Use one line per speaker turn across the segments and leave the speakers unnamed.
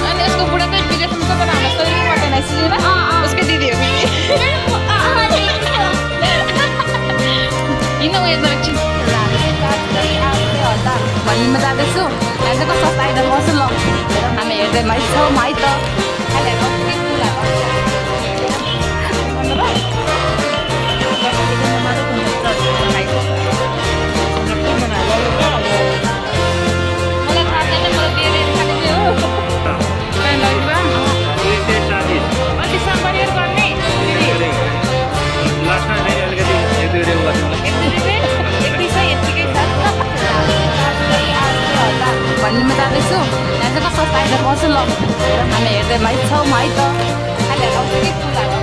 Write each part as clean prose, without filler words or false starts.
अनि उसको बुढा चाहिँ विदेशमा छ तर हाम्रो सोही पर्दैन सिलेर उसको दिदी हो किन उयो एकछिन भन्नुमा जाँदैछु यहाँ चाहिँ कस्तो आइटम गर्छु ल हामी हेर्दैमा छौँ है त भन्नुमा जाँदैछु यहाँ चाहिँ कस्तो आइटम गर्छु ल हामी हेर्दैमा छौँ है त खालि आउँछ कि फुलहरू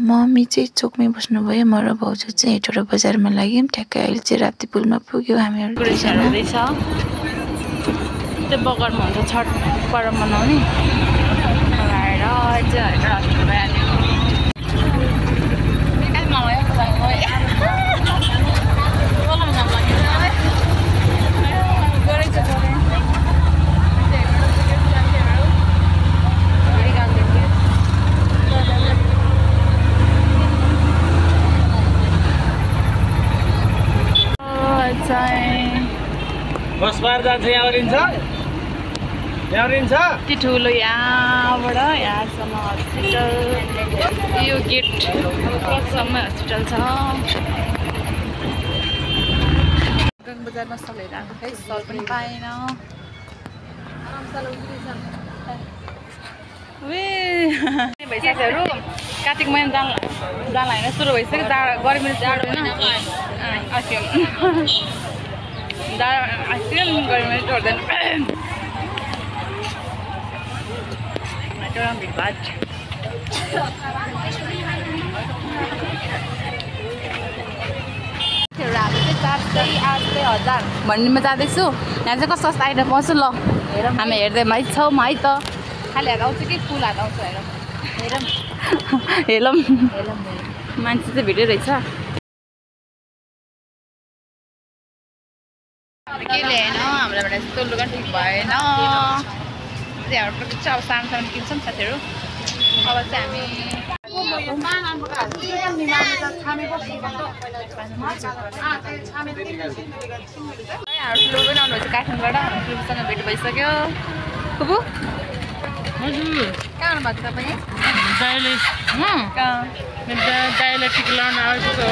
मम्मी चाहिँ चोकमै बस्नुभयो म र भाउजू चाहिँ हेटौँडा बजारमा लाग्यौँ ठ्याक्कै अहिले चाहिँ राप्ती पुलमा पुग्यो हामीहरू
हुँदैछ त्यो बगरमा हुन्छ छठ पर्व मनाउने
बस पार जान्छ यहाँ ओरिन्छ
यति ठुलो यहाँबाट यहाँसम्म हस्पिटल यो गेटसम्म हस्पिटल छ बजारमा सबै राखेको खै सल पनि पाएन भइसक्योहरू कार्तिक महिना जान होइन सुरु भइसक्यो गर्मी जाडो होइन गर्मी छोड्दैन भिडभाड भन्नुमा जाँदैछु यहाँ चाहिँ कस्तो कस्तो आइटम पाउँछु ल हामी हेर्दैमा छौँ है त खालि आउँछ कि फुलहरू आउँछ हेरौँ मान्छे चाहिँ भिडियो रहेछ के ल्याएन हामीलाई यस्तो लुगा ठिक भएन चाहिँ अब सानो सानो किन्छौँ साथीहरू अब चाहिँ हामी ठुलो पनि आउनुहुन्छ काठमाडौँबाट ठुलोसँग भेट भइसक्यो फुपू कहाँ आउनुभएको तपाईँ
डायलेक्ट्रिक लाउन आएको हो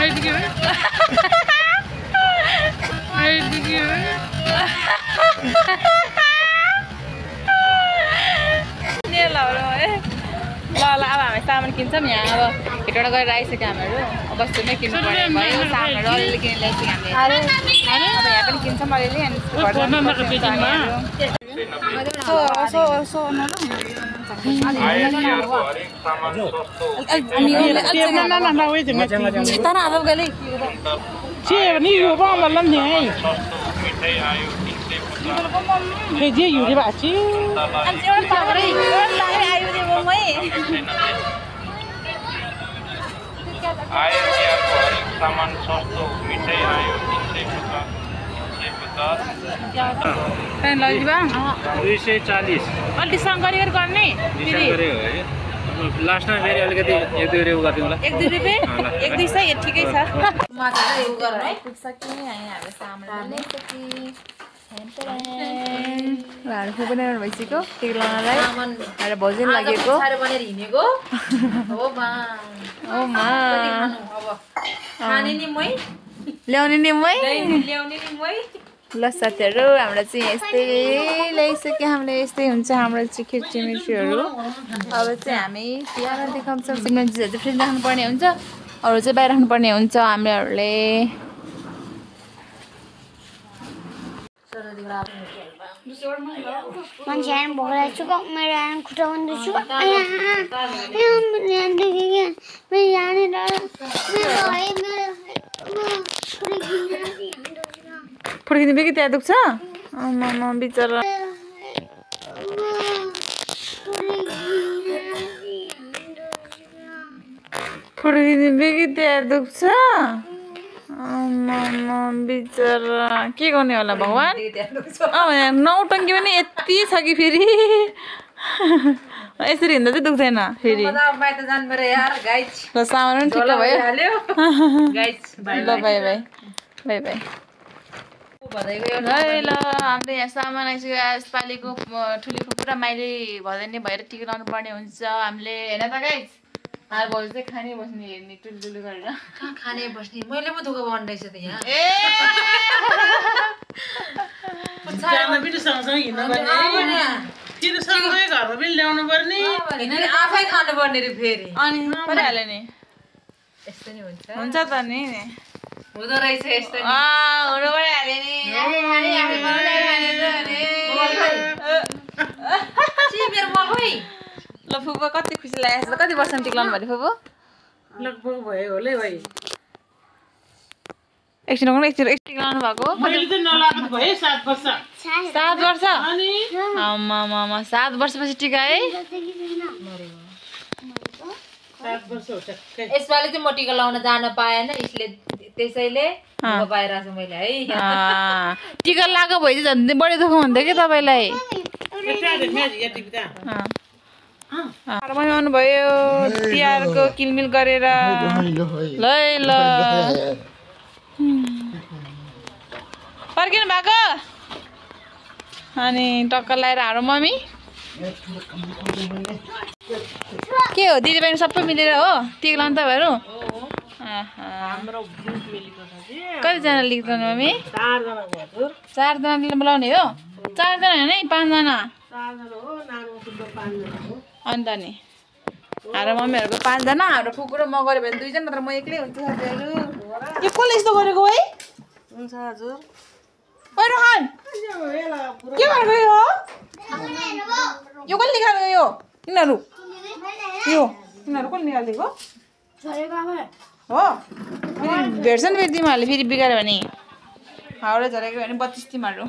हजुर ल अब हामी सामान किन्छौँ यहाँ अब हेटौँडा गएर आइसक्यो हामीहरू बस्तीमै किन्नु पर्ने भयो सामानहरू अलिअलि किनेर ल्याइसक्यो हामीले अब यहाँ पनि किन्छौँ अलिअलि
सामान सस्तो मिठाई आयो 240
अलि डिस्काउन्ट गरेर गर्ने
लास्टमा फेरि अलिकति 1-2 रुपियाँ गरिदिउँला
1-2 रुपियाँ 1-2 सय ठिकै छ पुग्छ कि हामी सामान भाँडा फुपू बनाउनु भइसक्यो टिका लाउनलाई र भोजन लागेको
बनेर हिँडेको हो मा
ओ मा
अब खाने नि मै
ल्याउने नि मै
ल्याउने नि मै
ल साथीहरू हाम्रो चाहिँ यस्तै ल्याइसक्यो हामीले यस्तै हुन्छ हाम्रो चाहिँ खिर्चीमिर्चीहरू अब चाहिँ हामी बिहान देखाउँछौँ सिमेन्टहरू चाहिँ फ्रिज राख्नुपर्ने हुन्छ अरू चाहिँ बाहिर राख्नुपर्ने हुन्छ हामीहरूले
मान्छे आएर भोक छु मेरो आएर खुट्टा बन्दैछु
फुर्किने बेगी त्यहाँ दुख्छ आमा बिचरा फुर्किने बेगी त्यहाँ दुख्छ आमा बिचरा के गर्ने होला भगवान् नौटङ्की पनि यति छ कि फेरि यसरी हिँड्दा चाहिँ दुख्दैन फेरि ल सामान पनि ठिक्क भयो ल बाई बाई बाई बाई ल हाम्रो यहाँ सामान आइसक्यो यसपालिको ठुली फुपू र माइली भदैनी भएर टिका लाउनु पर्ने हुन्छ हामीले हेर्न त गाइस हाल भाउजू चाहिँ खाने बस्ने हेर्ने टुलटुली गरेर
खाने बस्ने मैले पो धोका भन्दैछ त यहाँ
ए
पनि सँगसँगै हिँड्नुपर्ने फेरि सँगै घरमा पनि ल्याउनु पर्ने
आफै खानु पर्ने रे फेरि
अनि परिहाल्यो नि
यस्तो नि हुन्छ
हुन्छ त नि
हुँदो रहेछ यस्तो
हुनु परिहाल्यो नि
मेरो मकै
ल फुपू कति खुसी लागेको छ कति वर्षमा टिका लाउनु भयो फुपू
लगभग भयो होला भाइ
एकछिन टिका लाउनु भएको
मैले चाहिँ नलागेको भयो 7 वर्ष
7 वर्ष
अनि
आमा 7 वर्षपछि टिका है
7 वर्ष हो ठ्याक्कै
यसपालि चाहिँ म टिका लाउन जान पाएन त्यसैले पाइरहेको छु मैले है
टिका लगाएको भए चाहिँ झन् बढी दुःख हुन्थ्यो कि तपाईँलाई आउनु भयो तिहारको किलमिल गरेर ल फर्किनु भएको अनि टक्क लगाएर हारो मम्मी के हो दिदी बहिनी सबै मिलेर हो टिका लाउनु तपाईँहरू कतिजना लिन्छ मम्मी 4जना बोलाउने हो 4जना होइन है 5जना अन्त नि हाम्रो मम्मीहरूको 5जना हाम्रो फुपू र म गऱ्यो भने 2जना नत्र म एक्लै हुन्छु साथीहरू यो कसले यस्तो गरेको है हुन्छ हजुर ओ रोहन के गरेको यो यो कसले निकालेको यो यिनीहरू कसले निकालिदिएको हो फेरि भेट्छ नि फेरि तिमीहरूले फेरि बिगाऱ्यो भने हाउडा झरेको भने 32 तिमीहरू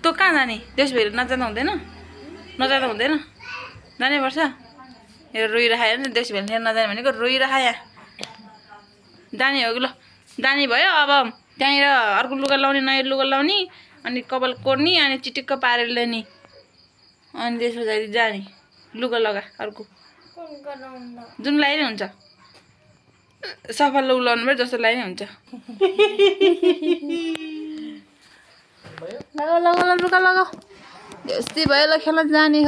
तँ कहाँ जाने देश भेर नजाँदा हुँदैन जानै पर्छ हेर रोइराख्यो नि देश भेर हेर नजाने भनेको रोइराख यहाँ जाने हो कि ल जाने भयो अब त्यहाँनिर अर्को लुगा लाउने नयाँ लुगा लाउने अनि कपाल कोर्ने अनि चिटिक्क पारेर ल्याउने अनि देश पछाडि जाने लुगा लगा अर्को जुन लगाइ हुन्छ सफा लुगा लाउनु पर्यो जस्तो लगाइ हुन्छ लगाऊ लुगा लगाऊ यस्तै भयो ल खेल्न जाने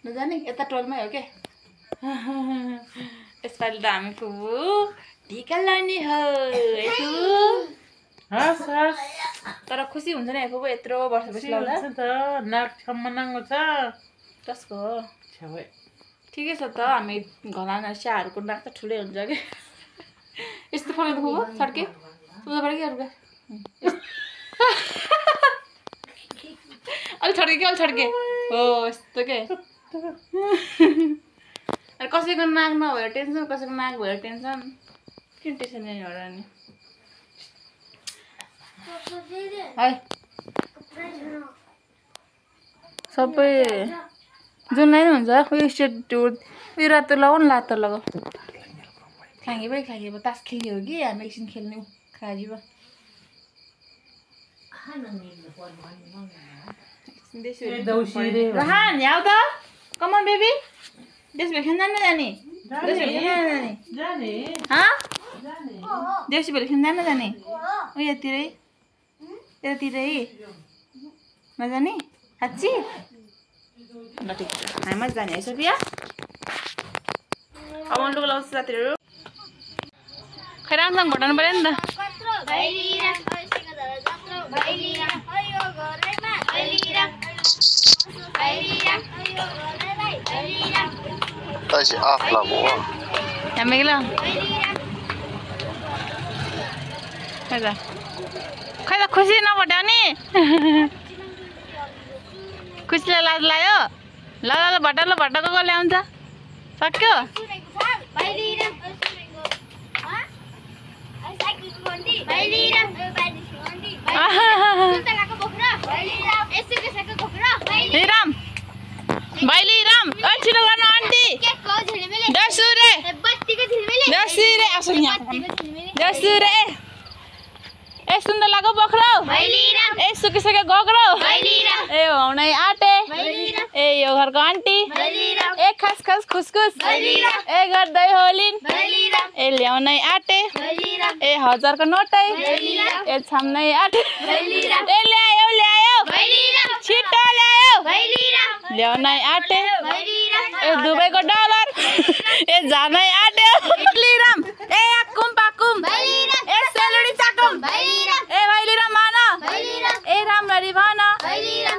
नजाने यता टोलमै हो क्या यसपालि त हामी फुपू टिका लाउने हो तर खुसी हुन्छ नि फुपू यत्रो वर्षपछि लाउँदा कसको हो ठिकै छ त हामी घरमा स्याहरूको नाक त ठुलै हुन्छ कि यस्तो फर्केको फुपू छड्के सुझाबाट के अरूका अलि छड्के हो यस्तो के कसैको नाक नभएर टेन्सन कसैको नाक भएर टेन्सन किन टेन्सन लिने हो र नि है सबै जुनलाई नै हुन्छ उयो सेट उयो रातो लगाऊ न लातो लगाऊ खाँगे भयो तास खेल्ने हो कि हामी एकछिन खेल्ने खाजी भयो रहान याउ त कमन बेबी देश भेल खेल्न जाने देउसी भेल खेल्न जाने ऊ यतिरै यतातिर है नजाने साँच्ची ल ठिक छ हामी मात्रै जाने है सोफिया अब लुगा लाउँछ साथीहरू खै राम्रोसँग भटाउनु पर्यो नि त खै त खुसी नभटाउने खुसीलाई लाज लाग्यो ल ल भटालो भटाको को ल्याउँछ सक्यो राम भाइली राम छिटो गर्नु आन्टी दसुरे दसुरे ए सुन्दर लागो बख्रो ए सुकिसक्यो गग्रो ए हुनै आटे ए यो घरको आन्टी ए खस खस खुसखुस ए गर्दै होलिन् ए ल्याउनै आटे ए 1000 को नोटै ए छाम्नै आटे ए ल्यायो ल्यायो छिटो ल्यायो ल्याउनै आटे ए दुबईको डलर ए जानै आटे लिराम ए आकुम पाकुम ए सेलुडी चाकुम ए भाइलिराम मान ए राम्ररी भन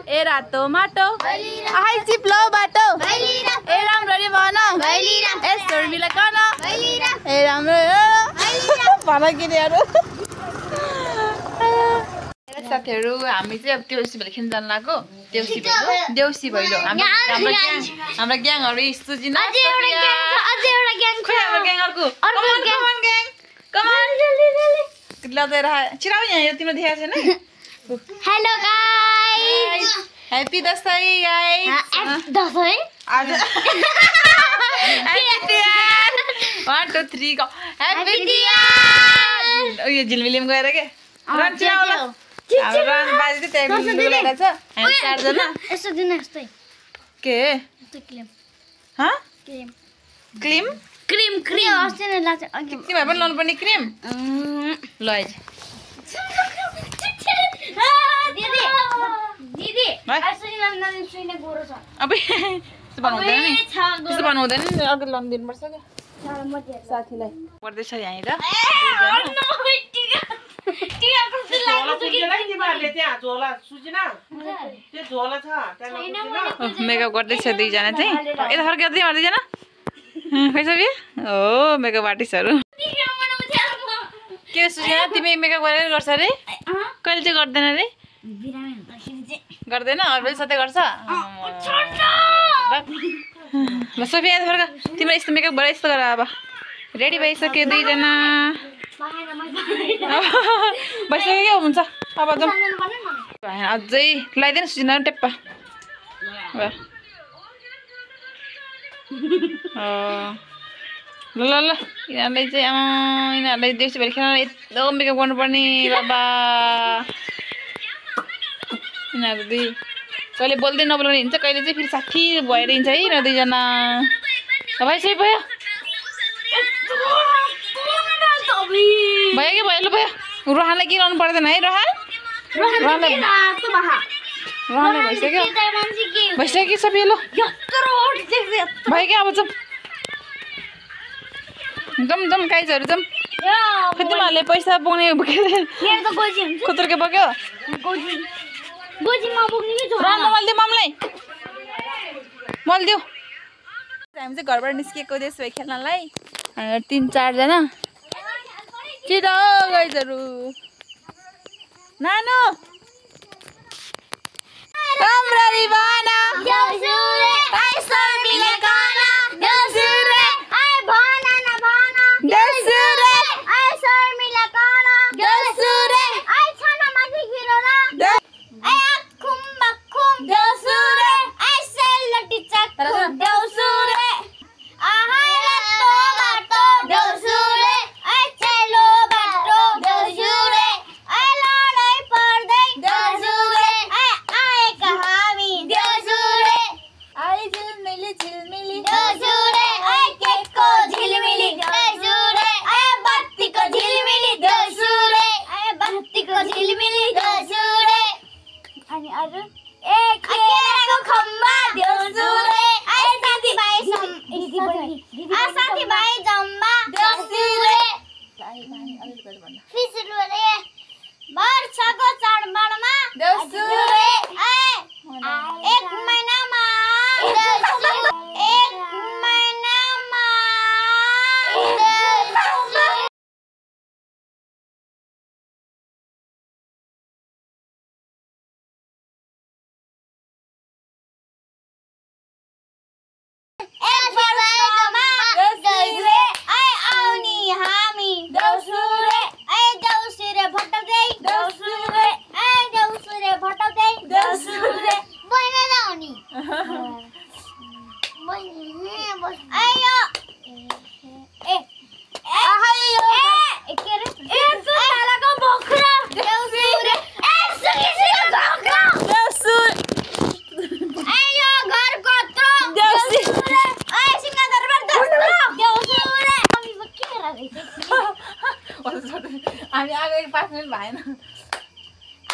ए रातो माटो आइ चिप्लो बाटो ए राम्ररी भन ए शर्मिला कन ए राम्रो भन किनेहरू साथीहरू हामी चाहिँ अब देउसी भैलो खेल्न जान लाग्यो देउसी भैलो हाम्रो ग्याङहरू सुजिना हाम्रो ग्याङ अर्को लदेर छिराउ यहाँ तिम्रो देखाएको छैन
hello guys
happy Dashain guys
Dashain
आज 1 2 3 गो ह्यापी दिवाली उयो झिलमिलिम गएर के रन चिराउ ल हाम्रो रन बाजे चाहिँ त्यहाँ लगाएको छ हामी 4 जना
यसो दिन यस्तै
के
क्लिम
ह
क्लिम
क्रिम
क्रिम क्रिम अस्ति नै लाग्छ अघि
तिमीलाई पनि लाउनु पर्ने क्रिम ल आइज
दिदी दिदी
भाइ
अस्ति नन्दन सुइने गोरो छ
अबे त्यस्तो भन्नु हुँदैन नि त्यस्तो भन्नु हुँदैन नि अघि लाउनु दिनुपर्छ क्या साथीलाई पर्दैछ यहाँनिर मेकअप गर्दैछ दुईजना चाहिँ यता फर्केर दुईजना खै सबै हो मेकअप आर्टिस्टहरू के सुजना तिमी मेकअप गरेर गर्छ अरे कहिले चाहिँ गर्दैन अरे गर्दैन अरू बेला साथै गर्छ ल सोफिया यता फर्क तिम्रो यस्तो मेकअप गरेर यस्तो गर अब रेडी भइसक्यो दुईजना भइसक्यो क्या हुन्छ अब जाउँ अझै लगाइदिनु सुजना टेप्पा ल ल ल यिनीहरूलाई चाहिँ यिनीहरूलाई देउसी भैलो खेल्न एकदम मेकअप गर्नुपर्ने बाबा यिनीहरू दुई कहिले बोल्दै नबोलाउने हिँड्छ कहिले चाहिँ फेरि साथी भएर हिँड्छ है र दुईजना भइसक्यो भयो भयो कि भयो ल भयो रोहनलाई के गर्नु पर्दैन है रोहनलाई भइसक्यो भइसक्यो सबै ल भयो क्या अब जाउँ जाउँ गाइजहरू जाउँ खै तिमीहरूले पैसा बोक्ने खुतुर्के बोक्यो मैले दिउँ ममलाई मैले दिउँ हामी चाहिँ घरबाट निस्किएको देश भयो खेल्नलाई 3-4 जना छिटो गाइजहरू नानो राम्ररी भन
देउसुरे आइ शर्मिला कन देउसुरे आइ भन न भन
देउसुरे
आइ शर्मिला कन
देउसुरे
आइ छन माथि गिरो र आइ आखुम बखुम देउसुरे आइ सेलटी चक्कु देउसुरे आहाइ लत्तो बाटो देउसुरे आइ चेलो बाटो देउसुरे आइ लडाइ पर्दै देउसुरे आइ आएका हामी देउसुरे
आई झिलमिली
बिसुरे वर्षको चाडबाडमा देउसुरे एक महिनामा
हामी आगे 5 मिनट भएन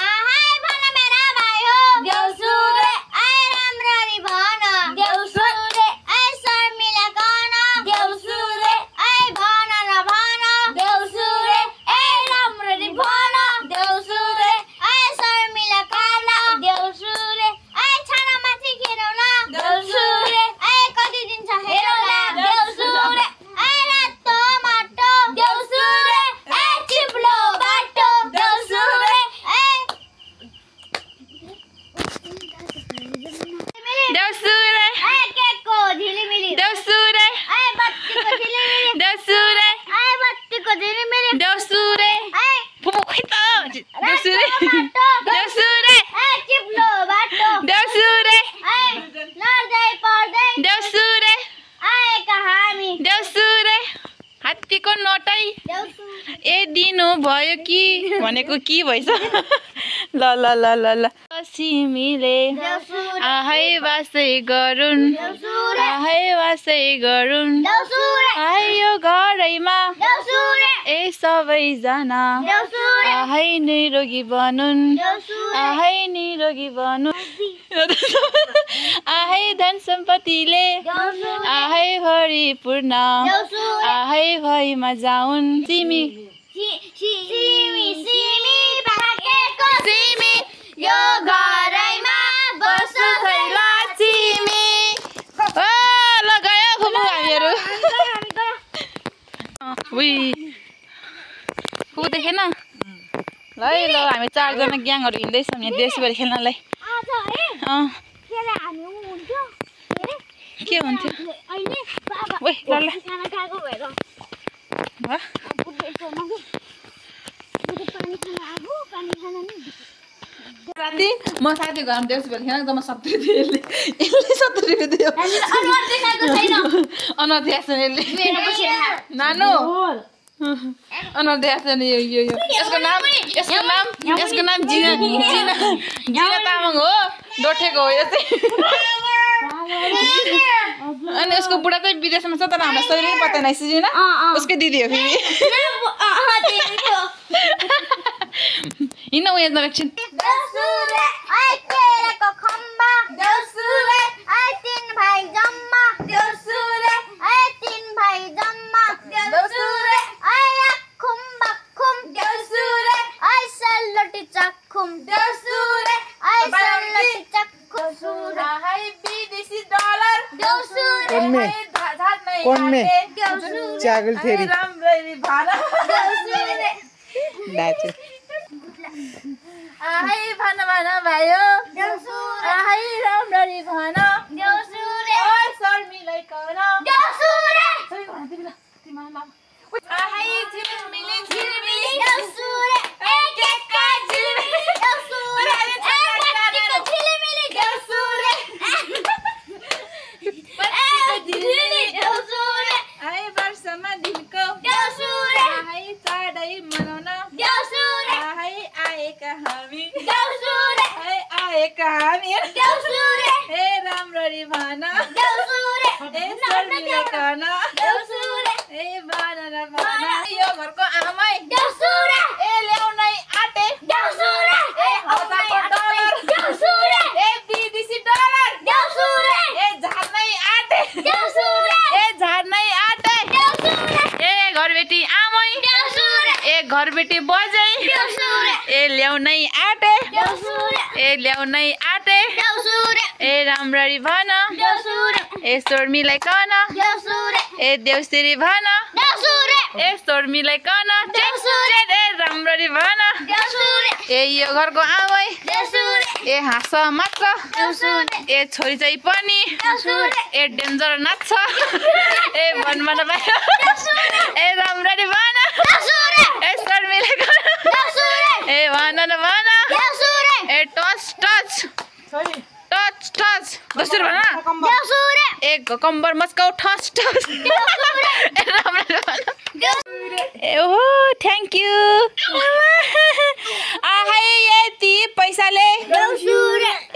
आहाय भन मेरा भाइ हो देउसुरे आइ राम्ररी भन देउसुरे आइ शर्मिला कन देउसुरे आइ भन न भन देउसुरे आइ राम्ररी भन देउसुरे आइ शर्मिला कन देउसुरे आइ छानामाथि खेरौला देउसुरे आइ कति दिन छ हेरौला देउसुरे आइ रातो माटो देउसुरे आइ चिप्लो बाटो देउसुरे
देउसुरे
आइ केकको झिलिमिली
देउसुरे
आइ बत्तीको झिलिमिली
देउसुरे
आइ बत्तीको झिलिमिली
देउसुरे
आइ
फुफु खै त देउसुरे
बाटो
देउसुरे
आइ चिप्लो बाटो
देउसुरे
आइ लड्दै पढ्दै
देउसुरे
आएका हामी
देउसुरे हात्तीको नटै
देउसुरे
ए दिनु भयो कि भनेको कि भइस ल ल ल ल ल सिमीले
देउसुरे
आहै वासै गरुन्
देउसुरे
आहै वासै गरुन्
देउसुरे
आयो घरैमा
देउसुरे
ए सबैजना
देउसुरे
आहै निरोगी बनुन्
देउसुरे
आहै निरोगी बनुन् आहै धन सम्पत्तिले
देउसुरे
आहै भरिपूर्ण
देउसुरे
आहै भइमा जाउन् सिमी
सिमी सिमी पाकेको
सिमी
यो घरैमा बस्छु
छैला सिमी ओ ल गयो फुफु हामीहरू उही फुफु देखेन ल है ल हामी 4 जना ग्याङहरू हिँड्दैछौँ यहाँ देउसीभरि खेल्नलाई
आज है
अँ
खेले हामी हुन्थ्यो
के हुन्थ्यो
अहिले बाबा
ओइ ल ल
खाना खाएको भएर
वा
पानी खाना आगो पानी खाना नि
राति म साथी घरमा देउसीभरि खेल्न त म 70 दिएँ यसले 70 रुपियाँ दियो
अनुहार देखाएको छैन
अनुहार देखाएको छैन यसले
मेरो पछि
नानो अनुहार देखाएको छैन यो यसको नाम जिना तामाङ हो डोठेको हो यो चाहिँ अनि उसको बुढा चाहिँ विदेशमा छ तर हामीलाई सही पनि पत्ता नै सिजिन उसकै दिदी हो फेरि हिँड्न उयो एकछिन
देउसुरे आइ केराको खम्बा देउसुरे आइ 3 भाइ जम्मा देउसुरे आइ 3 भाइ जम्मा देउसुरे आइ आखुम बाखुम देउसुरे आइ सल्लोटी चक्खुम देउसुरे आइ सल्लोटी चक्खुम देउसुरे
हाय विदेशी डलर
देउसुरे
कौन में
देउसुरे
चागल थेरी
राम्ररी भाडा
देउसुरे
नाचे
आहै भन भयो
देउसुरे
आहै राम्ररी भन
देउसुरे
ओ शर्मिलाई कन
देउसुरे
आहै झिलिमिली झिलिमिली
देउसुरे एक एकका झिलिमिली देउसुरे एक बत्तीको झिलिमिली देउसुरे बत्तीको झिलिमिली देउसुरे
आहै वर्षमा दिनको
देउसुरे
आहै चाडै मनाउन
देउसुरे
आहै आएका हामी
देउसुरे
आहै आएका हामी
देउसुरे
हे राम्ररी भन
देउसुरे
हे शर्मिलाई कन
देउसुरे
हे भनेर भन यो घरको आमै
देउसुरे
ए ल्याउनै आटे
देउसुरे
ए हजारको डलर
देउसुरे
ए विदेशी डलर
देउसुरे
ए झार्नै आटे
देउसुरे
ए झार्नै आटे
देउसुरे
ए घरबेटी आमै
देउसुरे
ए घरबेटी बज अझै ए ल्याउनै आँटे ए ल्याउनै आँटे ए राम्ररी भन ए स्वर मिलाइकन ए देउसिरी भन ए स्वर मिलाइकन ए राम्ररी भन ए यो घरको आमै ए हाँस मात्र ए छोरी चाहिँ पनि ए डेन्जर नाच्छ ए भन ए राम्ररी भन ए स्वर मिलाइकन ए भन न भन a touch touch touch touch दोस्रो भन ए कम्बर मस्काउ ठस ठस ए राम्ररी भन ए ओहो थ्याङ्क यू आहै यति पैसाले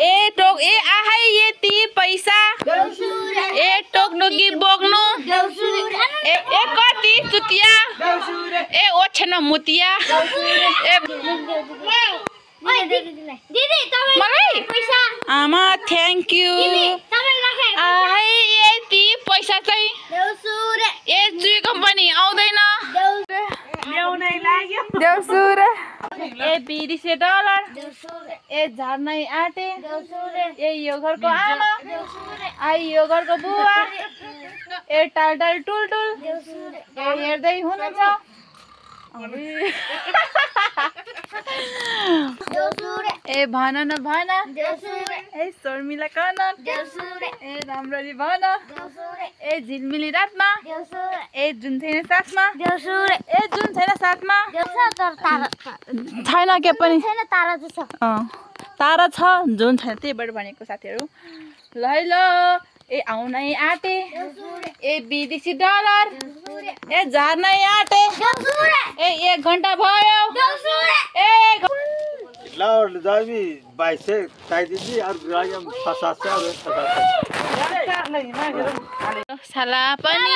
ए टोक ए आहै यति पैसा ए टोक्नु कि बोक्नु ए कति चुतिया ए ओछेन मुतिया ए मलाई आमा थ्याङ्क यू आहै यति पैसा चाहिँ ए जुई कम्पनी आउँदैन देउसुर ए $20 ए झार्नै आँटे ए यो घरको आमा आई यो घरको बुवा ए टालटाल टुलटुल ए हेर्दै हुनुहुन्छ ए भन न भन ए स्वर मिलाइकन ए राम्ररी भन ए झिलमिली रातमा ए जुन छैन साथमा ए जुन छैन साथमा छैन के पनि तारा छ जुन छैन त्यहीबाट भनेको साथीहरू ल है ल ए आउनै आँटे ए $20 ए झार्नै आँटे ए 1 घन्टा भयो ए
लाओ जाबी 22 ताई दीदी और ग्राम 700
साला पनि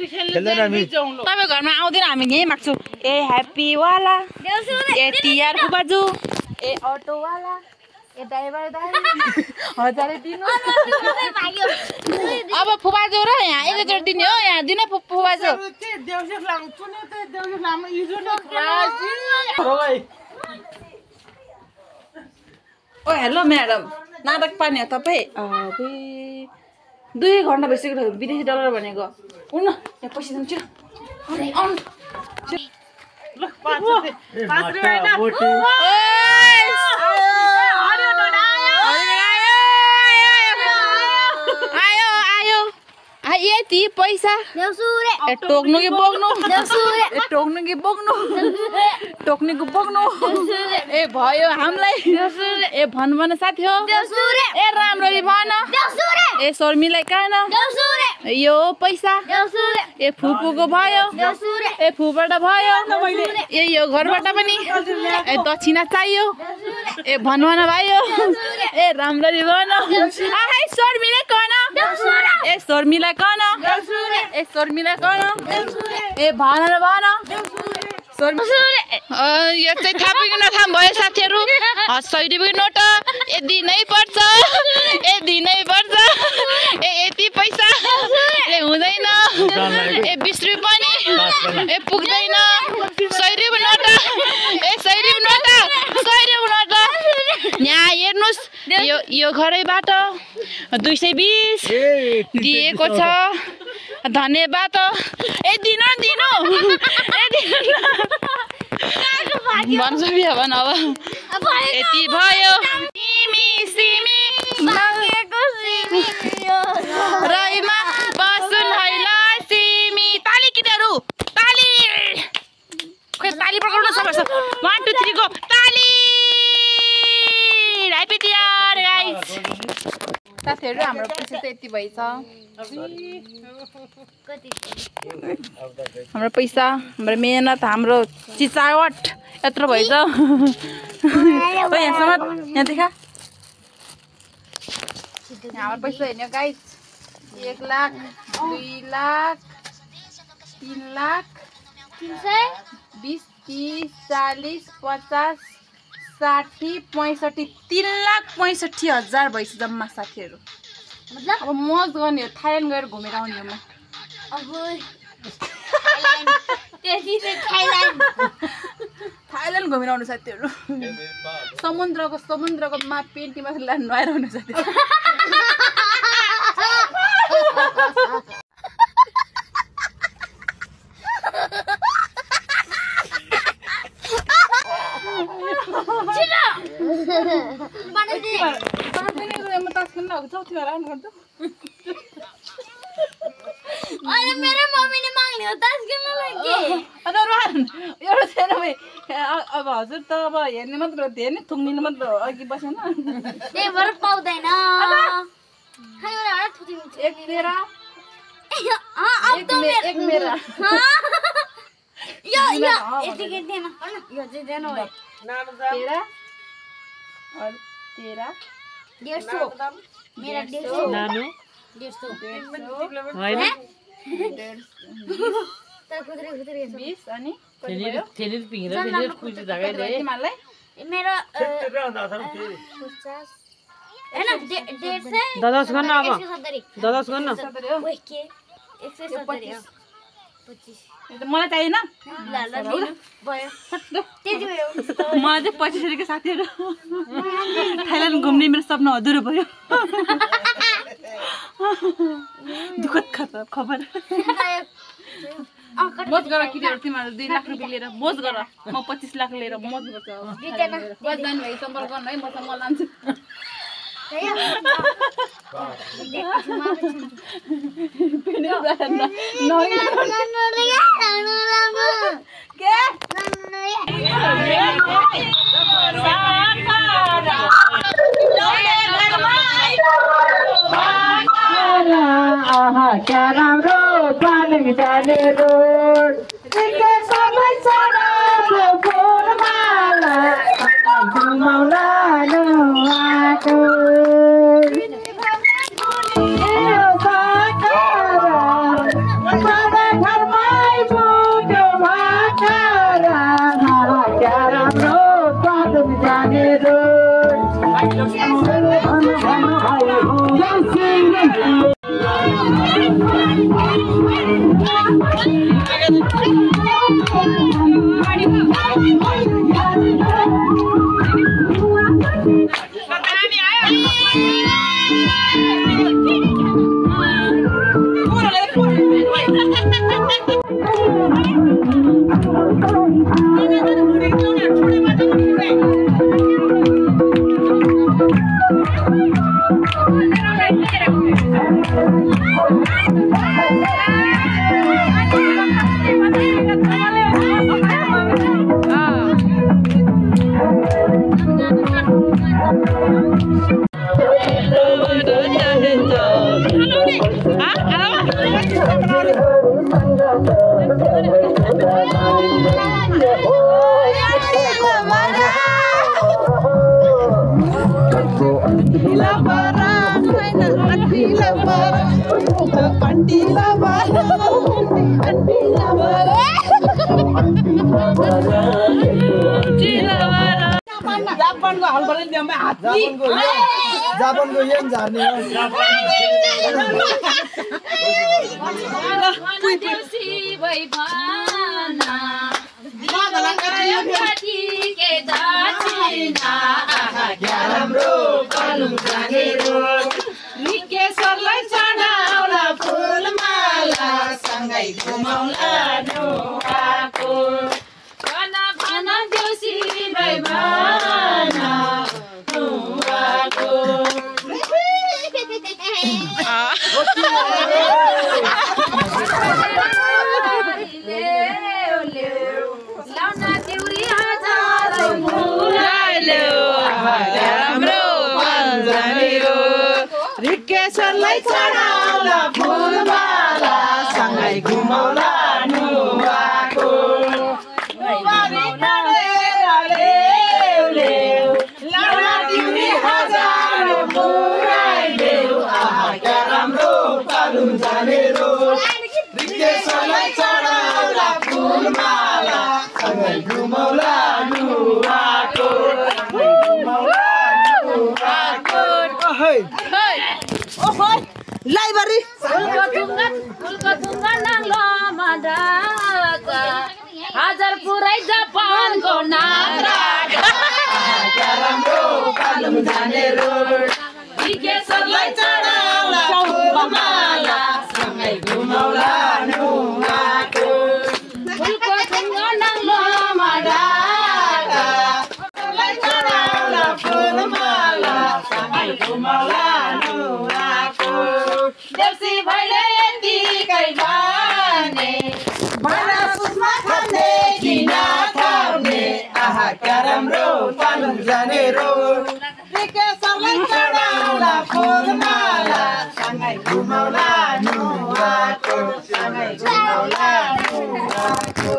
खेल्दैन हामी
तपाईँ घरमा आउँदैन हामी यही माग्छु ए ह्याप्पी वाला ए टिआर फुबाजु ए अटो वाला ए ड्राइभर दाइ 1000 दिनु अब फुबाजु र यहाँ एकैचोटि दिने हो यहाँ दिने फुबाजु ओ हेलो म्याडम नाटक पार्ने हो तपाईँ अबे 2 घन्टा भइसक्यो $20 भनेको उन यहाँ पैसा दिन्छु यति पैसा ए टोक्नु कि बोक्नु ए टोक्नु कि बोक्नु टोक्नु कि बोक्नु ए भयो हामीलाई ए भन साथी हो ए राम्ररी भन ए स्वर मिलाइकन यो पैसा ए फुपूको भयो ए फुबाट भयो ए यो घरबाट पनि ए दक्षिणा चाहियो ए भन भयो ए राम्ररी भन आहै स्वर मिलाइकन ए स्वर मिलाइकन ए स्वर मिलाइकन ए भन यो चाहिँ थापिकन थाम भयो साथीहरू 100 रुपियाँ नोट ए दिनै पर्छ ए यति पैसा ए हुँदैन ए 20 रुपियाँ पनि ए पुग्दैन 100 रुपियाँ नोट ए 100 रुपियाँ नोट यहाँ हेर्नुस् यो घरैबाट 220 दिएको छ धन्यवाद ए दिनु ए दिनु भन्छ बिहा भन अब यति भयो रैमा बसुन हैन सिमी ताली किनेहरू ताली खोइ ताली पक्राउनु सबैले 1 2 3 गो ताली ह्यापी टियर गाइस साथीहरू हाम्रो पैसा चाहिँ यति भइछ हाम्रो पैसा हाम्रो मेहनत हाम्रो चिचावट यत्रो भइछ यहाँसम्म यहाँ देखा हाम्रो पैसा हेर्ने गाइस 1 लाख 2 लाख 3 लाख 20 30 40 50 60 65 3,65,000 भइस जम्मा साथीहरू अब मौज गर्ने हो थाइल्यान्ड गएर घुमेर आउने हो म थाइल्यान्ड घुमेर आउनु साथीहरु समुद्रको मा पेन्टीमा नुहाएर आउनु साथीहरु
अरे मेरो मम्मीले माग्ने हो तास खेल्न लागि
एउटा छैन भाइ अब हजुर त अब हेर्ने मात्र हो हेर्ने थुङ्गिनु मात्र हो अघि बसेन
त्यही भएर पाउँदैन
एक मेरा
एक मेरा यो यतिकै दिएन यो चाहिँ दिएन भाइ
तेरा और तेरा
150 मेरा 150
नानु
150
होइन
तर खुद्रे
20 अनि
थेली पिङेर फेरि कुची जगाइदिए
तिमीलाई
मेरो 50 हैन 150
ददस गर्न अब
170
ददस गर्न
ओइ के 170 25
मलाई चाहिएन
ल दिनु भयो त्यति भयो
मलाई चाहिँ 25 रुपैयाँको साथीहरु थाइल्यान्ड घुम्ने मेरो सपना अधुरो भयो दुःखद खबर मोज गर किनेर तिमीहरु 2 लाख रुपैयाँ लिएर मोज गर म 25 लाख लिएर मोज गर्छु अब बजान भाइ सम्पर्क गर्नु है म लान्छु
क्या राम्रो पानी जाने रोड सबै सडक फुलमाला घुमाउला नुहाको घरमै पुग्यो भाकारा क्या राम्रो पानी जाने रोड जापानको हलबाट ल्याउँदै जापानको यम झार्ने
निकेशरलाई चढाउला फुलमाला सँगै घुमाउला नुहाको भन देउसी भाइ भन नुहाको लाउना देउरी हजार राम्रो रिकेशरलाई चढाउला फुलमाला सँगै घुमाउला नुहाको रिकेशरलाई चढाउला फुलमाला सँगै घुमाउला नुहाको लाइब्रेरी फुलको थुङ्गा नाङ्लोमा ढाका
बजार पुरै जापानको नारा विकेशरलाई चढाउला फुलमाला सँगै घुमाउला नुहाको फुलको ढुङ्गा नङ्लोमा ढाका चढाउला फुलमाला सँगै घुमाउला नुहाको देउसी भैले यतिकै भने
माना सुस्मा खाने किन खाउने आहा क्या राम्रो पालुङ जाने रोड विकेशरलाई चढाउला फुलमाला सँगै घुमाउला नुहाको सँगै घुमाउला नुहाको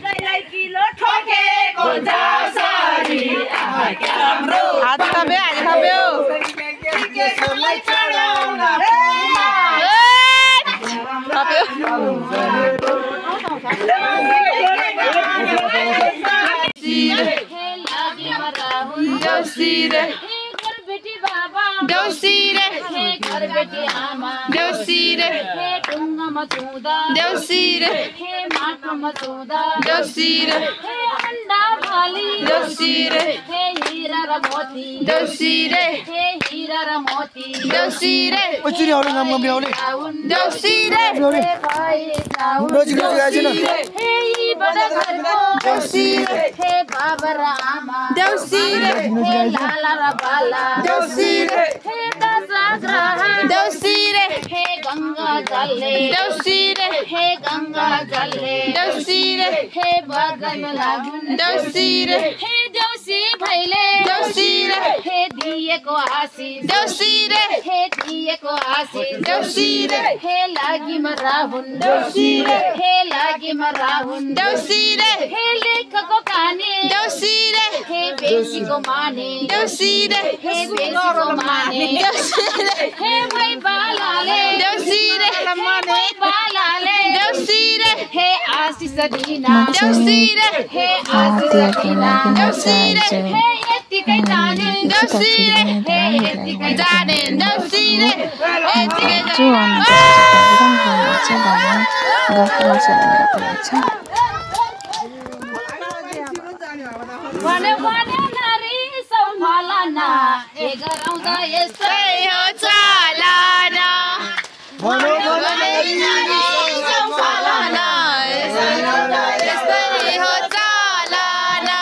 गैलाई किलो ठोकेको जासरी आहा क्या राम्रो
हात थप्यो हात थप्यो
विकेशरलाई चढाउला
देउसी रे
घर बेटी बाबा
देउसी रे
घर बेटी आमा
देउसी रे
ढुङ्गामा चुँदा
देउसी रे
माटोमा चुँदा
देउसी रे
अन्डा भाली
देउसी रे
हिरा र मोती
देउसी रे
हिरा र मोती
देउसी रे
चिरी आउनु नाम गम्ब्याउले
देउसी रे
रोजी आएछ न
हे बडा घरको
देउसी रे
हे बाबा र आमा
देउसी रे
हे लाला र बाला
देउसी रे
हे दशग्रह
देउसी रे
हे गङ्गा जलले
देउसी रे
हे गङ्गा जलले
देउसी रे
हे बगैमा लागुन
देउसी रे
हे देउसी भैले
देउसी रे
हे दिएको आशिष
देउसी रे
हे दिएको आशिष
देउसी रे
हे लागिमा राहुन
देउसी रे
हे लागिमा राहुन
देउसी रे
हे लेखको कहानी
देउसी रे
हे बेसीको माने
देउसी रे
हे बेसीको माने
देउसी रे
हे भाइ बालाले
देउसी रे
भाइ बालाले
देउसी रे
हे आशिष दिना
देउसी रे
हे आशिष दिना
देउसी रे
हे यतिकै जाने
देउसी रे
हे यतिकै
जाने देउसी रे यतिकै
जो अन्त चाहिँ गफमा छ भनेर परेछ
भने नारी सम्हालना ए गराउँदा यस्तै
हो चालना
भनो
सम्हालना यस्तै हो चालना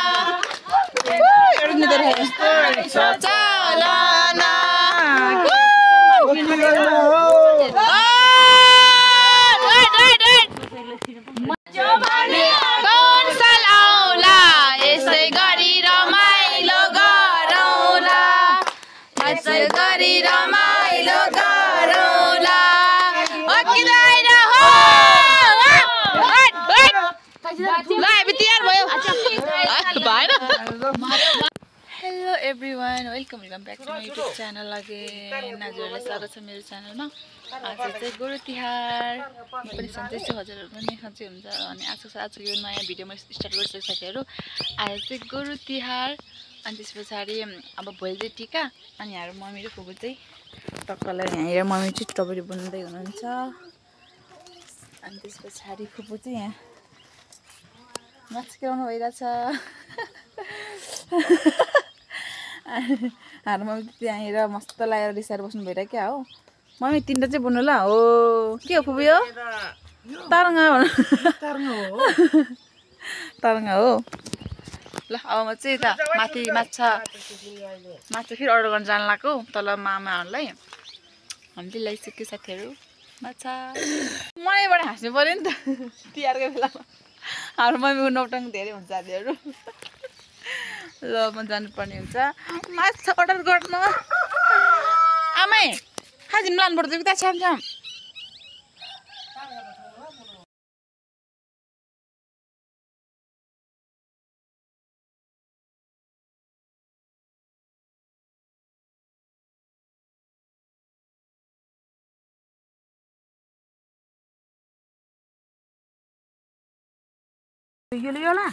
चालना कौन साल आउला यसै गरी रमाइलो गरौला यसै गरी रमाइलो गरौला किन हो ल हामी तयार भयो भएन hello everyone welcome back to my YouTube channel again हजुरहरूलाई स्वागत छ मेरो च्यानलमा आज चाहिँ गोरु तिहार म पनि सन्चै छु हजुरहरू पनि सन्चै हुन्छ अनि आजको यो नयाँ भिडियो म स्टार्ट गर्छु साथीहरू आज चाहिँ गोरु तिहार अनि त्यस पछाडि अब भोलि चाहिँ टिका अनि हाम्रो मम्मी र फुपू चाहिँ टक्कलाई यहाँनिर मम्मी चाहिँ स्ट्रबेरी बनाउँदै हुनुहुन्छ अनि त्यस पछाडि फुपू चाहिँ यहाँ माछ खेलाउनु भइरहेछ हाम्रो मम्मी त्यहाँनिर मस्त लागेर रिसाएर बस्नु भइरहेको क्या हो मम्मी तिनवटा चाहिँ बुन्नु ल हो के हो फुपू यो तरङ्गा तरङ्गा हो ल अब म चाहिँ यता माथि माछा फेरि अर्डर गर्न जानु लाग्यो तल मामाहरूलाई हामीले ल्याइसक्यो साथीहरू माछा मनैबाट हाँस्नु पऱ्यो नि त तिहारको बेलामा हाम्रो मम्मीको नौटङ धेरै हुन्छ साथीहरू ल म जानुपर्ने हुन्छ माछा अर्डर गर्नु आमै खाजिम लानुपर्छ कि त छ्याम यो ला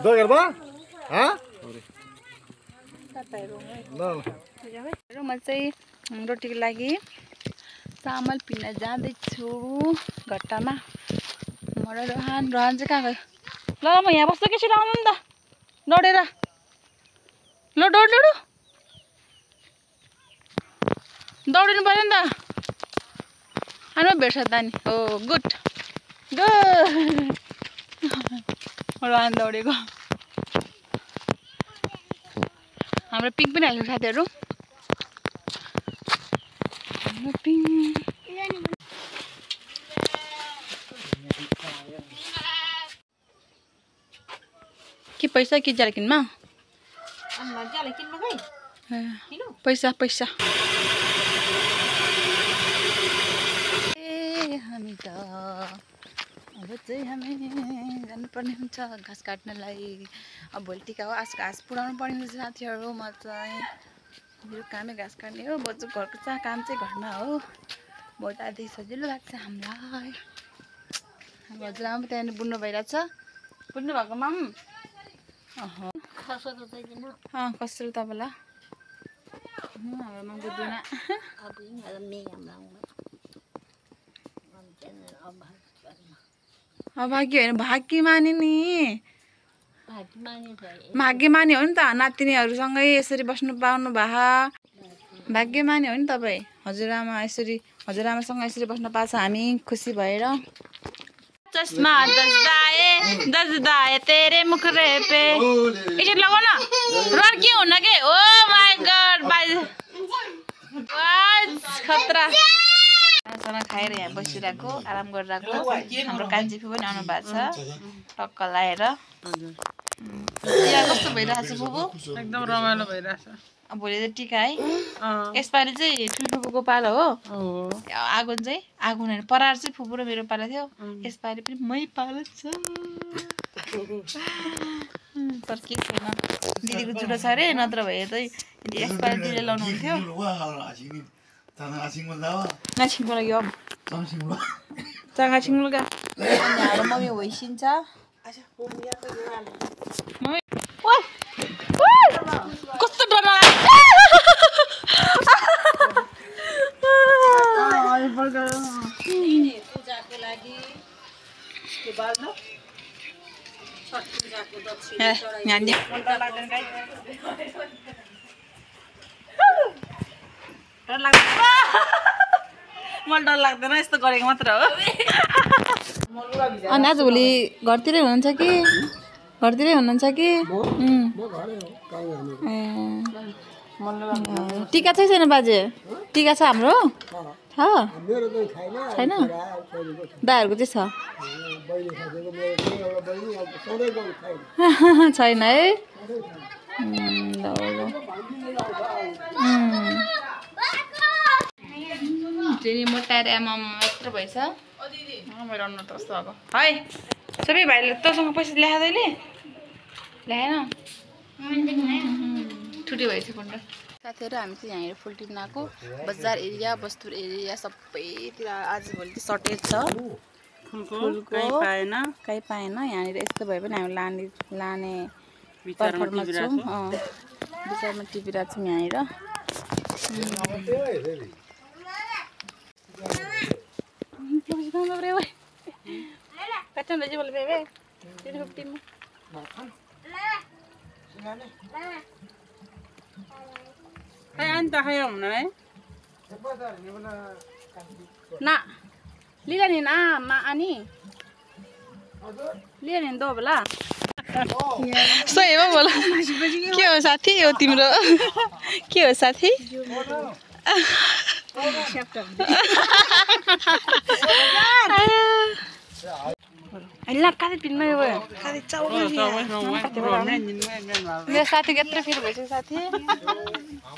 दो करबा हाँ
म चाहिँ रोटीको लागि चामल पिन्न जाँदैछु घट्टामा। म र रोहन चाहिँ कहाँ गयो? ल म यहाँ बस्छु कि छिटो आउनु नि त दौडेर। ल दौडिनु पर्यो नि त। आउनु भेट्छ त नि। हो गुड रोहन दौडेको। हाम्रो पिङ पनि हाल्नु साथीहरू। के पैसा कि ज्याला किनमा? पैसा हामी त अब चाहिँ हामी जानुपर्ने हुन्छ घाँस काट्नलाई। अब भोलि टिका हो, आज घाँस पुऱ्याउनु पर्ने हुन्छ साथीहरू। म चाहिँ मेरो कामै घाँस काट्ने हो। बच्चो घरको काम चाहिँ घरमा हो। बहुत आधी सजिलो लाग्छ हामीलाई। हाम्रो हजुरआमा पनि त्यहाँनिर बुन्नु भइरहेछ। बुन्नु भएको माम कसरी तपाईँलाई हाम्रो माम बुझ्दैन। भाग्य होइन भाग्यमानी नि। भाग्यमानी हो नि त। नातिनीहरूसँगै यसरी बस्नु पाउनु भए भाग्यमानी हो नि तपाईँ। हजुरआमासँग यसरी बस्न पाएको छ हामी खुसी भएर। चस्मा दसदाए तेरे मुखरे पे यसरी लगाउ न। रोड के हुन के? ओ माय गॉड खतरा। खाना खाएर यहाँ बसिरहेको आराम गरिरहेको हाम्रो कान्छी फुपू पनि आउनु भएको छ टक्क लाएर। कस्तो भइरहेको छ फुपू?
एकदम रमाइलो भइरहेछ।
भोलि त टिका है। यसपालि चाहिँ ठुलो फुपूको पालो हो। आगो चाहिँ आगो हुने परार चाहिँ फुपू र मेरो पालो थियो। यसपालि पनि मै पालो छ। तर के छैन दिदीको जुडो छ अरे। नत्र भए त यसपालि दिदीले लाउनु हुन्थ्यो। हाम्रो मम्मी होइसिन्छ। कस्तो डर मलाई डर लाग्दैन यस्तो गरेको मात्र हो। अनि आजभोलि घरतिरै हुनुहुन्छ कि? टिका छैन बाजे? टिका छ हाम्रो? छैन? दाहरूको चाहिँ छ? छैन है? फेरि मोटाएर आमा मात्र भएछ। मेरो अनुहार त कस्तो भएको है। सबै भाइले तँसँग पैसा ल्याए तैँले? ल्याएन? ठुटी भएछ कुण्ड। साथीहरू हामी चाहिँ यहाँनिर फुल टिप्न आएको। बजार एरिया बस्तुर एरिया सबैतिर आजभोलि चाहिँ सर्टेज छ फुलको। कहीँ पाएन। यहाँनिर यस्तो भए पनि हामी लाने तर्फमा छौँ। विचारमा टिपिरहेको छौँ यहाँनिर। ना लिला नि ना मा अनि लिला नि दो बोला। सही हो बोला। के हो साथी हो तिम्रो? के हो साथी? Ala kali pinma yo kali चाउ ले साथी यत्रो फेरि भइसक्यो साथी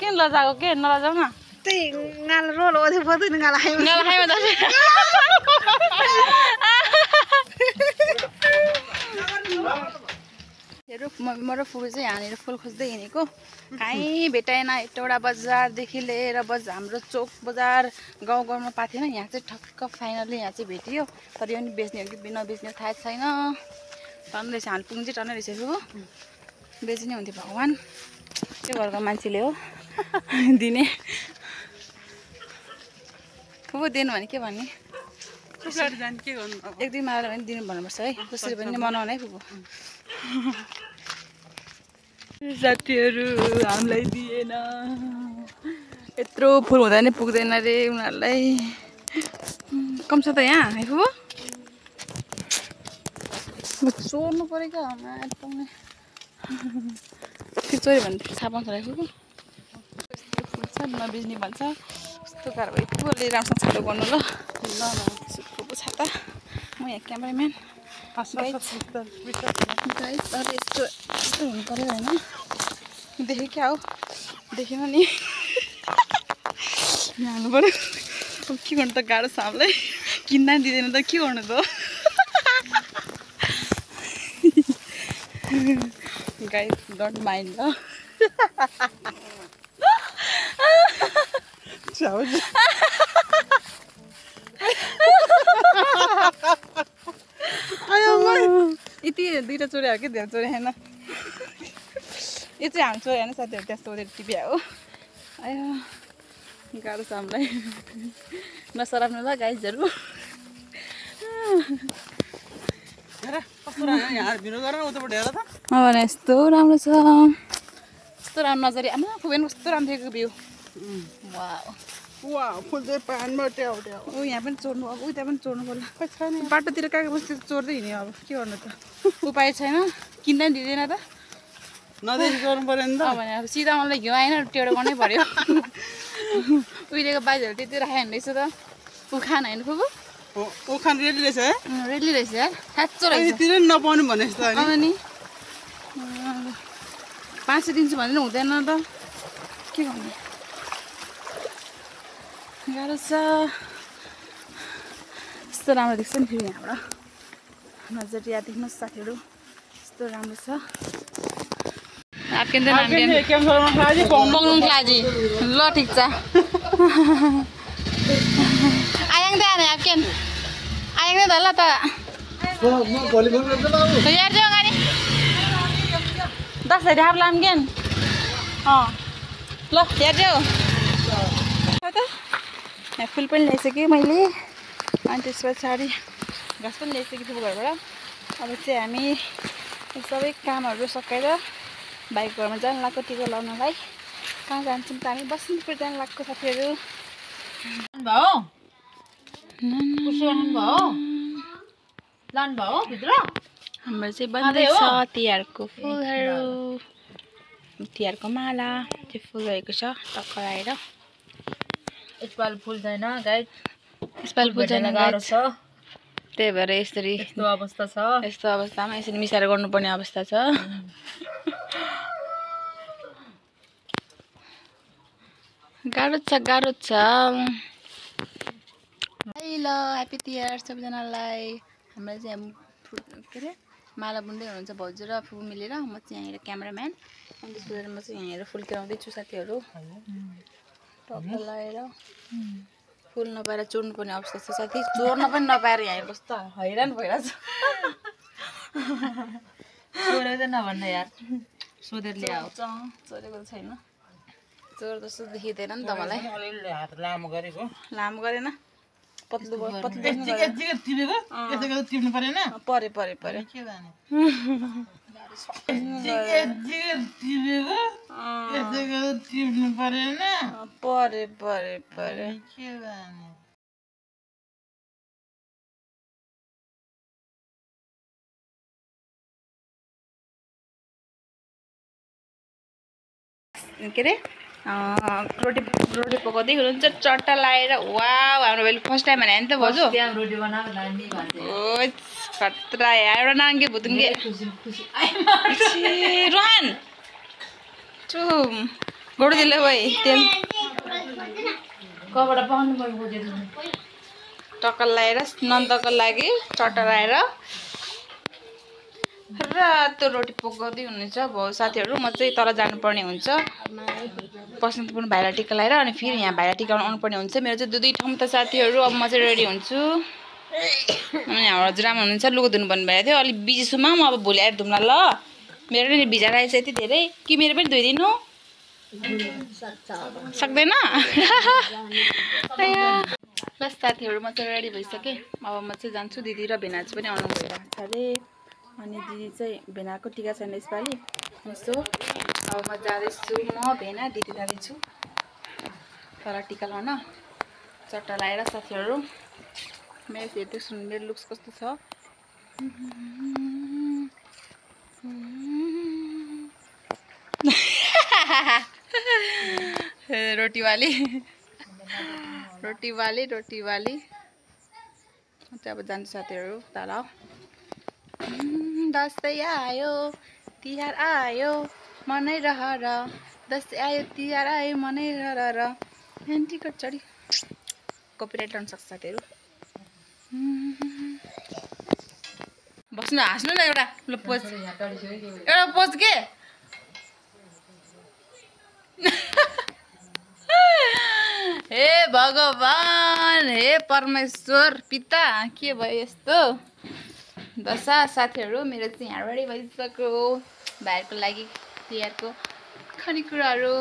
किन लजाको के नलजाउ न त्यही गाल रोल ओधे पर्दैन गाल खाइमा त हेरो म र फुपू चाहिँ यहाँनिर फुल खोज्दै हिँडेको कहीँ भेटाएन। एउटा बजारदेखि लिएर हाम्रो चोक बजार गाउँ गाउँमा पाएको थिएन। यहाँ चाहिँ ठक्क फाइनली यहाँ चाहिँ भेटियो। तर यो पनि बेच्ने हो कि नबेच्ने थाहा छैन। टन्नै रहेछ हामी पुग्नु चाहिँ टन्नै रहेछ फुपू। बेच्ने हुन्थ्यो भगवान्। त्यो घरको मान्छेले हो दिने फुपू दिनु भने के भन्ने एक दुई मारेर पनि दिनु भन्नुपर्छ है कसरी पनि मनाउने है फुपू साथीहरू हामीलाई दिएन यत्रो फुल हुँदा नि पुग्दैन रे उनीहरूलाई कम छ त यहाँ है फुपू चोर्नु पऱ्यो क्या एकदमै त्यो चोऱ्यो भने थाहा पाउँछ होला फुपू यस्तो फुल छ नबिज्ने भन्छ कस्तो गाह्रो भयो फुपूले राम्रोसँग छातो गर्नु ल फुपू छाता म यहाँ क्यामेराम्यान गाइस अब यस्तो यस्तो हुनु पऱ्यो होइन देखेँ क्या हो देखेन नि हाल्नु पऱ्यो अब के गर्नु त गाह्रो छ हामीलाई किन्न दिँदैन त के गर्नु त गाइस डोन्ट माइन्ड ल यति दुईवटा चोर्या हो कि धेरै चोर्या होइन यो चाहिँ हामी चोर्या होइन साथीहरू त्यहाँ सोधेर टिप्या हो आयो गाह्रो छ हामीलाई नसराप्नु ल गाइजहरू भने यस्तो राम्रो छ यस्तो राम्रो नजरी आमा फुपेन कस्तो राम्रो थियो भ्यू
फुल चाहिँ पानीबाट
ऊ यहाँ पनि चोर्नु अब उता पनि चोर्नु पर्ला बाटोतिर कहाँ बस्ती चोर्दै हिँड्यो अब के गर्नु त उपाय छैन किन्दा पनि दिँदैन त
नदेखि गर्नु पऱ्यो नि त
भने अब सिधा मलाई घिउ आएन टेढो गर्नै पर्यो उहिलेको बाजेहरू त्यति राखेको रहेछ त उखान होइन फुपू
उखान रेडी रहेछ है
रेडी रहेछ यार साँचो रहेछ
यतिर नपाउनु भने जस्तो
अब नि 500 दिन्छु भने हुँदैन त के गर्नु गाह्रो छ यस्तो राम्रो देख्छ नि फेरि यहाँबाट नजरिया देख्नुहोस् साथीहरू यस्तो राम्रो छ आपकेन बङ्लुङ क्लाजी ल ठिक छ आयाङ त आने आपकेन आयाङ त ल त यार जाऊ गाडी 10 हाफ लामकेन ल यार जाऊ फुल पनि ल्याइसकेँ मैले अनि त्यस पछाडि घाँस पनि ल्याइसकेँ थियो घरबाट अब चाहिँ हामी सबै कामहरू सकाएर बाइक घरमा जानु लाग्यो टिका लाउनलाई कहाँ जान्छौँ त हामी बस्नुपुर जानु लाग्यो साथीहरू हाम्रो चाहिँ बन्दैछ तिहारको फुलहरू तिहारको माला त्यो फुल रहेको छ टक्कर आएर
यसपालि फुल छैन गाइस
यसपालि फुल छैन
गाह्रो छ
त्यही भएर यसरी
यस्तो अवस्था छ
यस्तो अवस्थामा यसरी मिसाएर गर्नुपर्ने अवस्था छ गाह्रो छ ल ह्याप्पी तिहार सबैजनालाई हामीलाई चाहिँ के अरे माला बुन्दै हुनुहुन्छ भाउजू र फुपू मिलेर म चाहिँ यहाँ हेरेर क्यामेराम्यान अनि त्यसपछि म चाहिँ यहाँ हेरेर फुल किराउँदैछु साथीहरू टक्क लगाएर फुल नपाएर चोर्नु पर्ने अवस्था छ साथी चोर्न पनि नपाएर यहाँ कस्तो हैरान भइरहेछ
चोरेर नभन्न यार सोधेर ल्याऊ
चोरेको छैन चोर जस्तो देखिँदैन नि त मलाई
हात लामो गरेको
लामो गरेन पत्लु पत्लु
टिप्नु परेन
परे
के जाने टिप्नु परेन
परे परे परे
के जाने
के अरे रोटी पकाउँदै हुनुहुन्छ चट्टा लाएर वाउ हाम्रो भाइले फर्स्ट टाइम भने त भाउजू
रोटी बनाएको नानी भन्छ
ओ खतरा एउटा नाङ्गे भुतुङ्गे रोहन चुम गोडु दिले भाइ तेल
कबाट पाउनु पर्यो खोजेर
टक्कर लाएर नन्दको लागि चट्टा लाएर रातो रोटी पकाउँदै हुनुहुन्छ भाउ साथीहरू म चाहिँ तल जानुपर्ने हुन्छ बसन्तपुर भाइलाई टिका लगाएर अनि फेरि यहाँ भाइलाई टिका आउनुपर्ने हुन्छ मेरो चाहिँ दुई ठाउँ त साथीहरू अब म चाहिँ रेडी हुन्छु अनि हाम्रो हजुरआमा हुनुहुन्छ लुगा धुनु भन्नुभएको थियो अलिक बिजी छु म अब भोलि आएर धुम्ला ल मेरो पनि भिजाएर आएछ यति धेरै कि मेरो पनि धोइदिनु सक्दैन ल साथीहरू म चाहिँ रेडी भइसकेँ अब म चाहिँ जान्छु दिदी र भेना चाहिँ पनि आउनु भइरहेको छ अरे अनि दिदी चाहिँ भेनाको टिका छैन यसपालि यसो अब म जाँदैछु म भेना दिदी जाँदैछु तर टिका लाउन चट्टा लगाएर साथीहरू मेरो हेर्दैछु मेरो लुक्स कस्तो छ रोटी वाली अब जान्छु साथीहरू तल दसैँ आयो तिहार आयो मनै रहर दसैँ आयो तिहार आयो मनै रहर टिकट चढी कपिराइट लाउन सक्छ साथीहरू बस्नु हाँस्नु न एउटा पोज के हे भगवान हे परमेश्वर पिता के भयो यस्तो दशा साथीहरू मेरो चाहिँ यहाँ रेडी भइसक्यो भाइहरूको लागि तिहारको खानेकुराहरू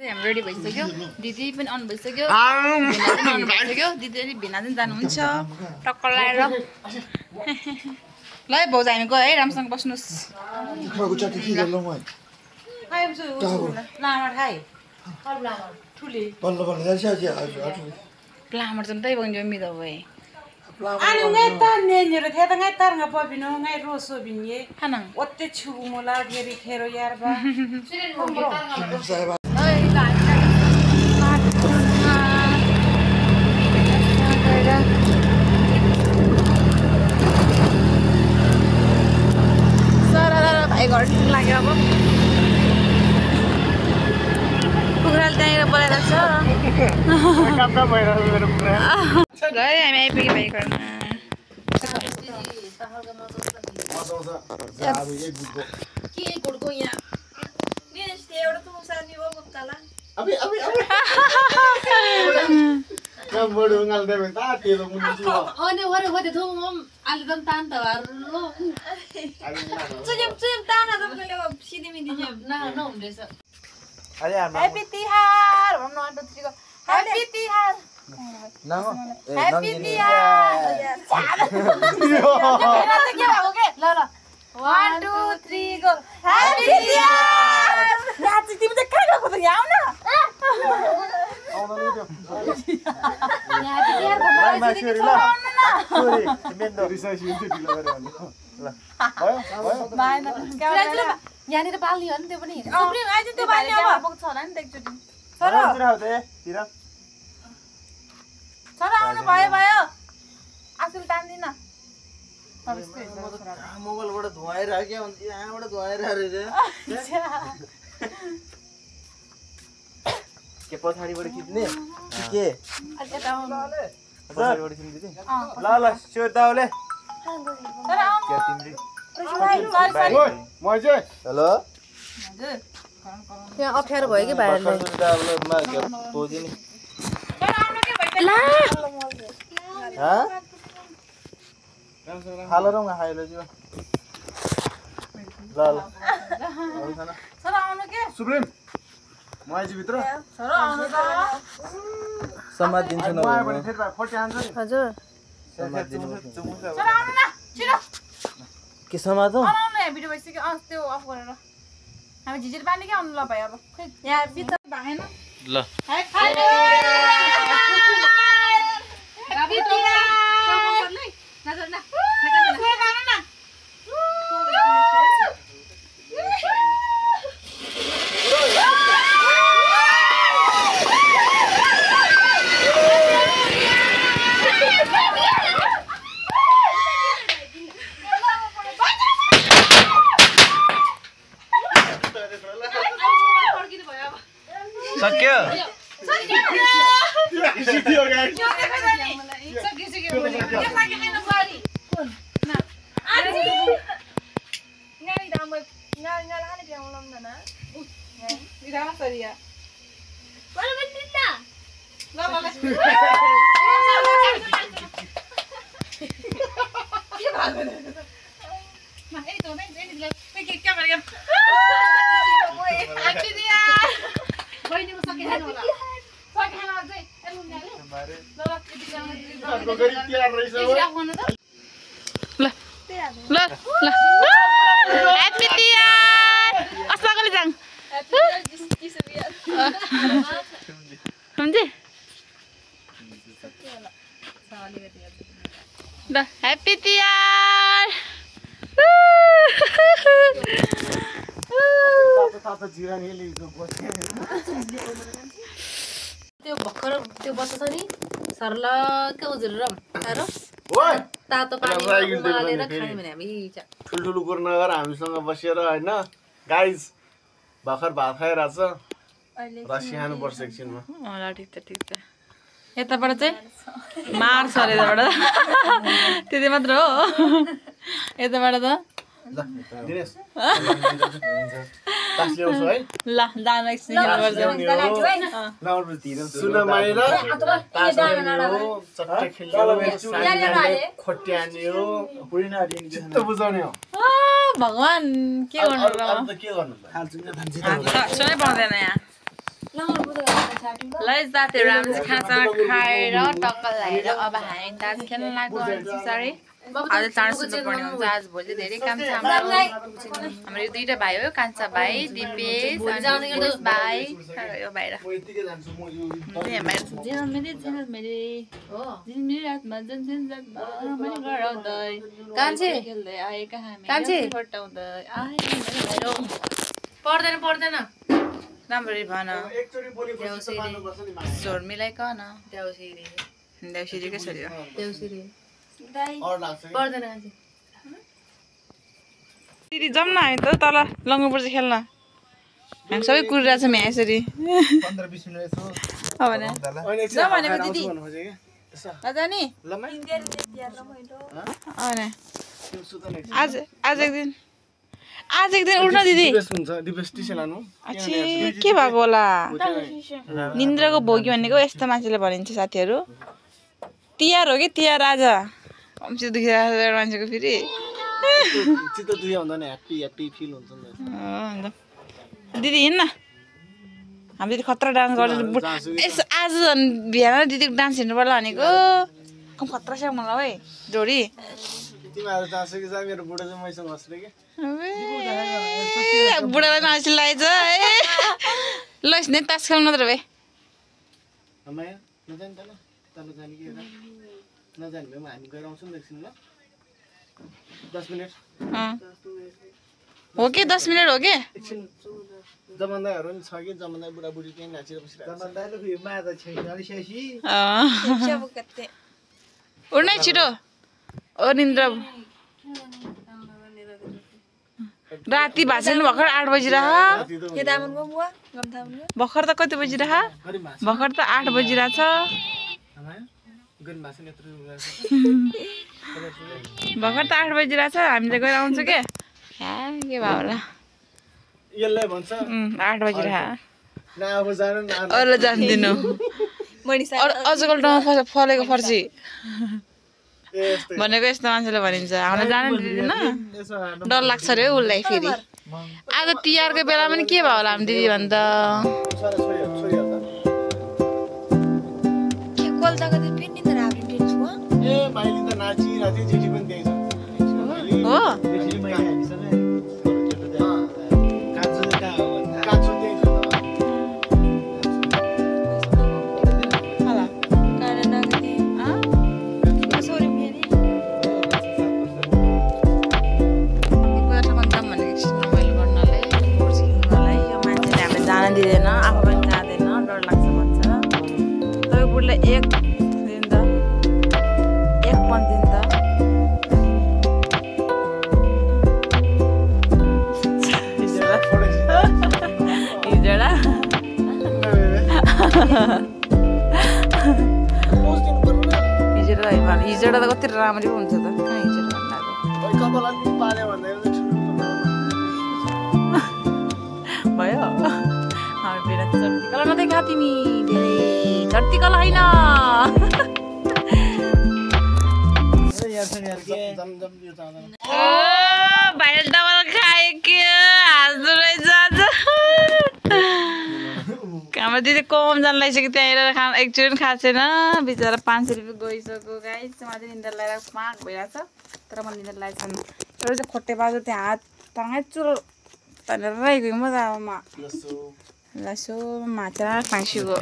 हाम्रो रेडी भइसक्यो दिदी पनि आउनु भइसक्यो दिदी अनि भेना पनि जानुहुन्छ टक्कर लगाएर ल है भाउजू हामी गयो है राम्रोसँग बस्नुहोस् Pelamar santai bang jami dah boy.
Anu ngai tar nyero theta ngai tar ngapa bino ngai roso binye.
Hanang.
Otte chubu mola geri khero yar ba.
Sara भाइ घर लाग्यो अब. कुखुराले त्यहीँनिर बोलाइरहेको छ ल है हामी आइपुग्यौँ भाइ घरमा Happy Tihar! One, two, three, go. Happy Tihar! Happy Tihar! 1, 2, 3, go. Happy Tihar! Tiba cek kan aku tuh ya, na? यहाँनिर बाल्ने हो नि त्यो पनि आइज त्यो बाल्ने अब पुग्छ होला नि त एकचोटि सर आउनु भयो आसुल तान्दिन
मोबाइलबाट धुवाइरहेको क्या हुन्छ यहाँबाट धुवाइरहेको के पछाडिबाट खिच्ने के पछाडिबाट खिच्ने दिदी ल ल स्योर दाउले
सर आउनु
हेलो
त्यहाँ अप्ठ्यारो भयो कि भाइहरुलाई
हाल रौँ खाइलो जिउ ल ल
सर आउनु के
सुप्रिम म आइज भित्र
सर आउनु त
समाज दिन्छु न
हजुर
समाज दिनु
सर आउनु न छिटो
के समाज हो
आउनु न भिडियो भइसक्यो त्यो अफ गरेर हामी झिझिर पानी के आउनु ल भाइ अब यहाँ भित्र भएन
ल
सक्यो
क्या गरेको ह्याप्पी दियार बहिनीको सकिएन होला सकिएन अझै ल ल ल ह्याप्पी दियार अस्तागले जाङ समझे ल ह्याप्पी दियार
त्यो भर्खर त्यो बस्छ नि सरला के उजुर र तातो पानी उमालेर खाने भने हामी
ठुल्ठुलो कुरो नगर हामीसँग बसेर होइन गाइज भर्खर भात खाइरहेछ रसी खानुपर्छ एकछिनमा
ठिक छ यताबाट चाहिँ मार्छ अरे यताबाट त्यति मात्र हो यताबाट त ल जान भगवान के गर्नु सुनै पर्दैन यहाँ ल साथीहरू हामी चाहिँ खाजा खाएर टक्क लगाएर अब हामी ताज खेल्न लाग्यो पछाडि आज चाँडो सुत्नुपर्ने हुन्छ आज भोलि धेरै काम छ हाम्रो यो दुईटा भाइ हो कान्छा भाइ दिपेश भाइ यो बाहिर
पर्दैन पर्दैन
राम्ररी भन स्वर मिलाइकन देउसिरी कसरी हो
पर्दैन
दिदी जाउँ न हामी त तल लङ्गुपर्छ खेल्न हामी सबै कुरिरहेको छौँ यहाँ यसरी आज एक दिन उठ्न दिदी के भएको होला निन्द्राको भोगी भनेको यस्तो मान्छेले भनिन्छ साथीहरू तिहार हो कि तिहार आज कम्ती दुखिरहेको मान्छेको फेरि दिदी हिँड्न हामी दिदी खतरा डान्स गर्छ यसो आज बिहान दिदीको डान्स हेर्नु पर्ला भनेको खतरा छ मलाई है जोडी बुढालाई नसी लागेछ ल नै तास खेल्नु नत्र भाइ हो कि 10 मिनट हो कि
जमन्दाहरू नि छ कि जमन्दा बुढाबुढी त्यही नाचेर बसिरहेको
उड्नै छिटो ओ निन्द्रा राति भाषण भर्खर 8 बजिरह भर्खर त कति बजिरह भर्खर त 8 बजिरह छ भर्खर त 8 बजिरह छ हामी त गएर आउँछ के के भयो होला
यसलाई भन्छ
8 बजिरह
न अब जानु न
अरु जान्दिनु अजकल ठाउँमा फलेको फर्सी भनेको यस्तो मान्छेले भनिन्छ हामीलाई जान दिँदैन डर लाग्छ रे उसलाई फेरि आज तिहारको बेला पनि के भयो होला हामी दिदी भन्छ हो दिँदैन आफू पनि जाँदैन डर लाग्छ भन्छ तपाईँ बुढीलाई एक दिन त एक पन दिन त हिजोडा त कति राम्ररी हुन्छ त कहाँ हिजोडा भयो चर्तिकला नदेखा तिमी धेरै चर्तिकला होइन भाइले डबल खायो के हाँस्दो रहेछ आज हाम्रो दिदी कम जान लागिसक्यो त्यहाँ हेरेर खाना एकचोटि पनि खाएको छैन बिचरा 500 रुपियाँ गइसक्यो गाइस मलाई चाहिँ निन्द्रा लगाएर पाक भइरहेछ तर मलाई निन्द्रा लागेको छैन एउटा चाहिँ खोटे बाजु त्यहाँ हात ताङै चुरो भनेर गयो म त अब लसो माछा फाँसिगयो